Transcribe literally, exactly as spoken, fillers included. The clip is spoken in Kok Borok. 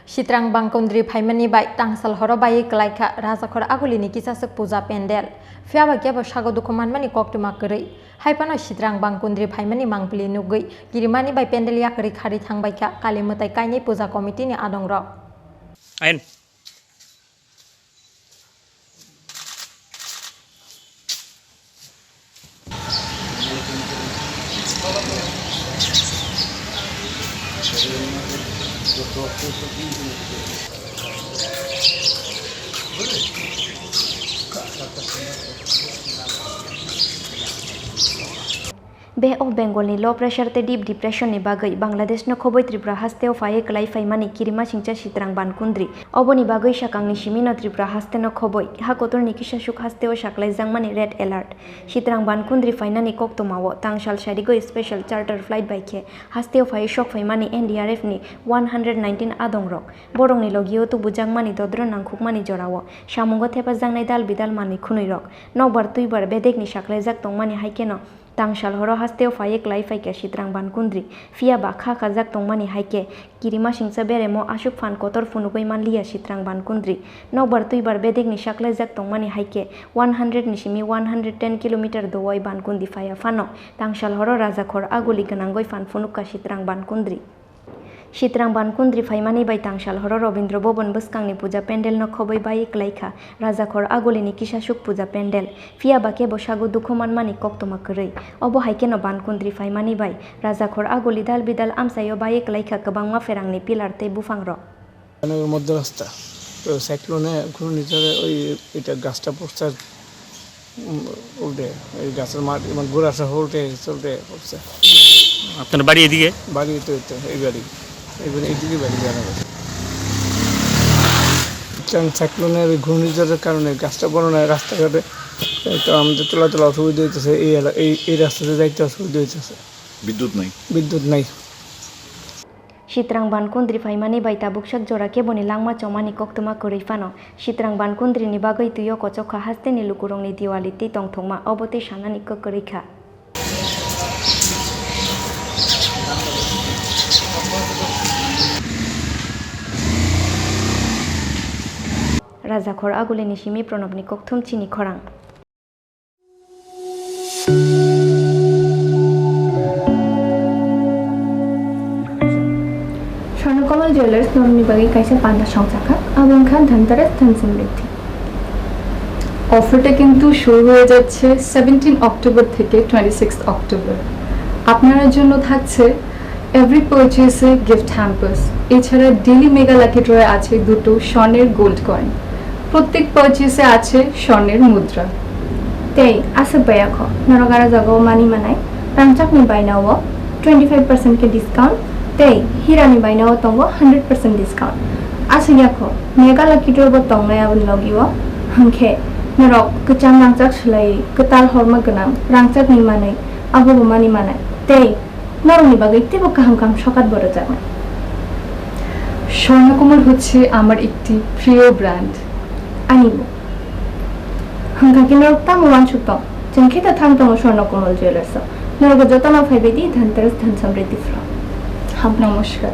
Sitrang Bankundri phaimani bai tangsal horo baiwi kwlaikha Rajakhor Agulini kisaswk puja pendel. Phiyaba kebo sago dukhu manmani koktwma kwrwi. Haiphano Sitrang Bankundri phaimani mangpili nugwi kirimani bai pendel yakarwi kharwi thangbaikha Kali mwtai kainwi puja committee-ni adongrok. Ayan. Bay of Bengal ni low pressure tei deep depression ni bagwi Bangladesh no khoboi Tripura hasteo phaiwi kwlai phaimani kirimasingcha Sitrang Bankundri. Oboni bagwi swkangni simi no Tripura haste no khoboi, ha kotor ni kisaswk hasteo saklaijakmani red alert. Sitrang Bankundri phainani koktwmao tangsal sarigwi special charter flight bai khe hasteo phaiwi sok phaimani N D R F ni one hundred nineteen adongrok. Borokni logio tubujakmani dodro nangkhukmani jorao samungo thepajaknai dal bidal manwi khwnwi rok. Nokbar twibar bedekni saklaijak tongmani hai kheno tangsal horo hasteo phaiwi kwlai phaikha Sitrang Bankundri. Phiyaba kha khajak tongmani hai khe kirimasingcha beremo aswk phan kotor phunugwi manliya Sitrang Bankundri. Nokbar twibar bedekni saklaijak tongmani hai khe one hundred ni simi one hundred ten kilometer dowai Bankundi phaiya phano tangsal horo Rajakhor Aguli gwnangwi phan phunukha Sitrang Bankundri. Sitrang Bankundri phaimani bai tangsal horo Robindra Bhavan bwskangni puja pendel no khoboi baiwi kwlaikha Rajakhor Agulini kisaswk puja pendel. Phiyaba kebo sago dukhu manmani koktwma kwrwi. Obo hai kheno Bankundri phaimani bai Rajakhor Aguli dal bidal amchaio baiwi kwlaikha kwbangma pherangni pillar tei buphangrok. মানে মধ্য রাস্তা, তো সাইক্লোনে ঘূর্ণিঝড়ে ওই এটা গাছটা পড়ছে আর উম, উল্টে, এই গাছের মাটি, মানে, গোড়া সহ উল্টে গেছে, উল্টে পড়ছে। আপনার বাড়ি এদিকে? বাড়ি তো, এই তো, এই বাড়ি। এই বাড়ি, এইদিকে বাড়ি জানা গেছে। কারণ সাইক্লোনের ওই ঘূর্ণিঝড়ের কারণে গাছটা বড় নয়, রাস্তাঘাটে তো আমাদের চলাচল অসুবিধা হইতেছে, এই এলা-, এই, এই রাস্তাতে যাইতে অসুবিধা হইতেছে। বিদ্যুৎ নাই। বিদ্যুৎ নাই। Sitrang Bankundri phaimani bai tabuk sak jora keboni langma chomani koktwma kwrwi phano, Sitrang Bankundri ni bagwi twio kochokha hasteni lukurokni Diwali tei tongthokma obo tei sanani kwk kwrwi kha. Rajakhor Agulini simi Pranobni kokthum chini khorang. Swarnakamal jewellers নরুনি বাগে কাইসা পান্ডা সংচাকা, আবংখা ধনতেরাস ধন সমৃদ্ধি। অফারটা কিন্তু শুরু হয়ে যাচ্ছে সেভেন্টিন অক্টোবর থেকে টোয়েন্টি সিক্স অক্টোবর। আপনার জন্য থাকছে এভরি পারচেসে গিফট হ্যাম্পার্স, এছাড়া ডেইলি মেগা লাকি ড্রয়ে আছে দুটো স্বর্ণের গোল্ড কয়েন। প্রত্যেক পারচেসে আছে স্বর্ণের মুদ্রা। Tei aswk baya kho, norok aro jaga o mani manai, rangchakni baina o twenty five percent khe discount, tei hirani baina o tongo hundred percent discount. Aswk ya kho, mega lucky draw bo tongnai aboni logi o, hwnkhe norok kwchang rangchak swlaiwi kwtal horma gwnang rangchakni manwi abo bo mani manai, tei norokni bagwi teibo kaham kaham sokat bo rwjaknai. Swarnakamal হচ্ছে আমার একটি প্রিয় brand. Ani bo. Hwnkha khe norok tamo uansuk tong? Chwng khe ta thang tongo Swarnakomal Jewellers o. Norok jotono phaibai di Dhanteras Dhan Samriddhi phro. Ham namaskar.